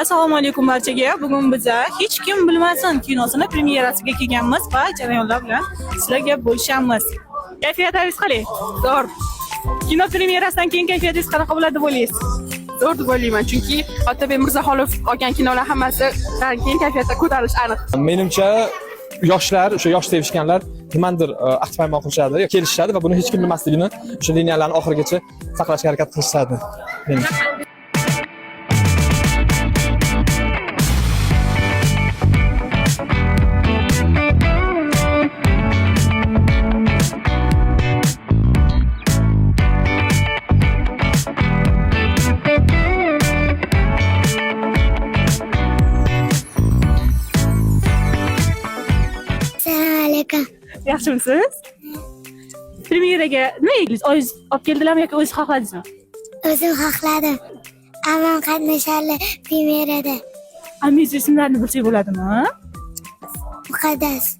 Assalomu alaykum barchaga. Bugun biza Hech kim bilmasin kinosini premyerasiga kelganmiz va jarayonlar bilan sizlarga bo'lishamiz. Kayfiyatlaringiz qalay? Zo'r. Kino premyerasidan keyin kayfiyatingiz qanaqa bo'ladi deb o'ylaysiz? Zo'r deb o'ylayman, chunki Otabek Mirzaxonov olgan kinolar hammasidan keyin kayfiyatda ko'tarilish aniq. Menimcha, yoshlar, o'sha yosh sevishganlar nimadir ahd paymon qilishadi, kelishishadi va buni hech kim bilmasligini, o'sha liniyalarni oxirigacha saqlashga harakat qilishadi. Menimcha. Assalomu alaykum. Yaxshimisiz? Premyeraga nima yedingiz? Oyingiz olib keldilarmi yoki o'zingiz xohladingizmi? O'zim xohladim. Ammam qatnashadi premyerada. Ammingiz ismlarini bilsak bo'ladimi? Muqaddas.